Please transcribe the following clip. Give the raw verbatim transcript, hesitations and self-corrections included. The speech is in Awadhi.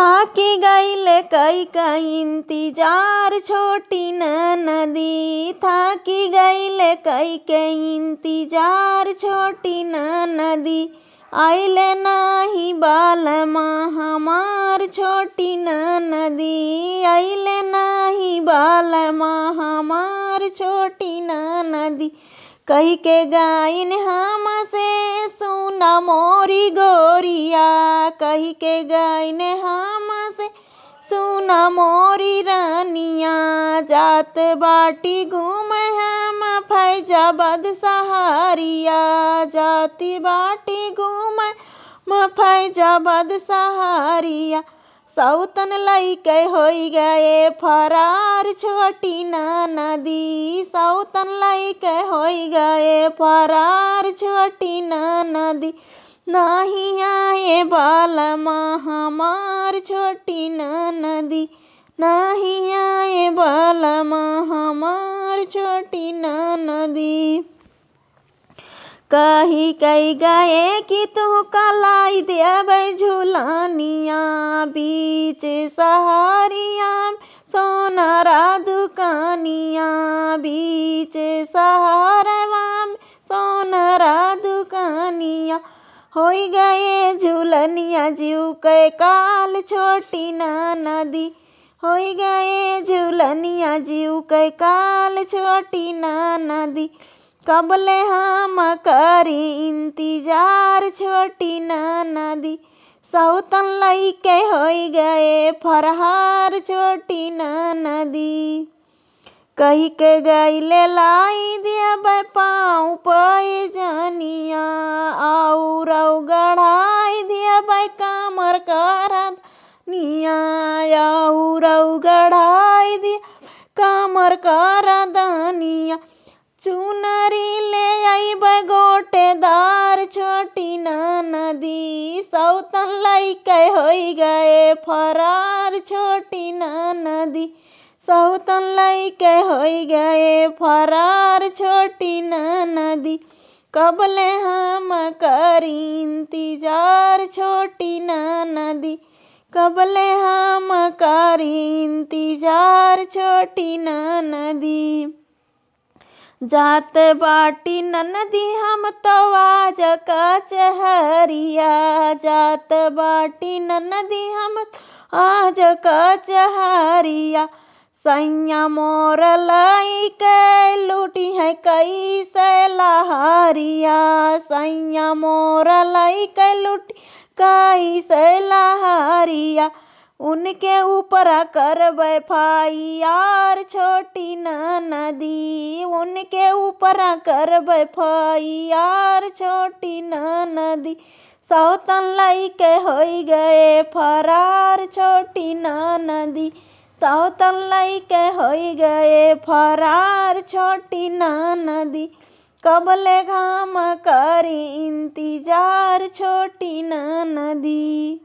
थाकी गइले कई के इंतजार छोटी ननदी, थाकी गइले कई के इंतजार छोटी ननदी। अइले नाही बालमा हमार छोटी ननदी, अइले नाही बालमा हमार छोटी ननदी। कहिके गइन हमसे सुना मोरी गोरिया, कहिके गइन हमसे सुना मोरी रानिया। जात बाटी घूमे हम फैजाबाद सहरिया, जाती बाटी घूमे हम फैजाबाद सहरिया। सौतन लइके होई गए फरार छोटी ननदी, सौतन लइके होई गए फरार छोटी ननदी। नाही आए बालमा हमार छोटी ननदी, नाही आए बालमा हमार छोटी ननदी। कहिके गए कि तुहका लाई देबै झुलनिया, बीच सहरिया में सोनरा दुकानिया, बीच सहरवा में सोनरा दुकानिया। होई गए झुलनिया जीव के काल छोटी ननदी, होई गए झुलनिया जीव के काल छोटी ननदी। कबले हम करी इंतजार छोटी ननदी, सौतन लइके होई गए फरहार छोटी ननदी। कहिके गइले लाई देबै पाँव पैजनिया, औरौ गढ़ाई देबै कमर करधनिया, औरौ गढ़ाई देबै कमर करधनिया। चुनरी ले अइबै गोटेदार छोटी ननदी, सौतन लइके होई गए फरार छोटी ननदी, सौतन लइके होई गए फरार छोटी ननदी। कबले हम करी इंतजार छोटी ननदी, कबले हम करी इंतजार छोटी ननदी। जात बाटी ननदी हम तो आज कचहरिया, जात बाटी ननदी हम तो आज कचहरिया। सैया मोर लइके लूटी है कैसे लहरिया, सैया मोर लइके लूटी कैसे लहरिया। उनके ऊपर करबै फैयार छोटी ननदी, उनके ऊपर करबै फैयार छोटी ननदी। सौतन लइके होई गए फरार छोटी ननदी, सौतन लइके होई गए फरार छोटी ननदी। कबले हम करी इंतजार छोटी ननदी।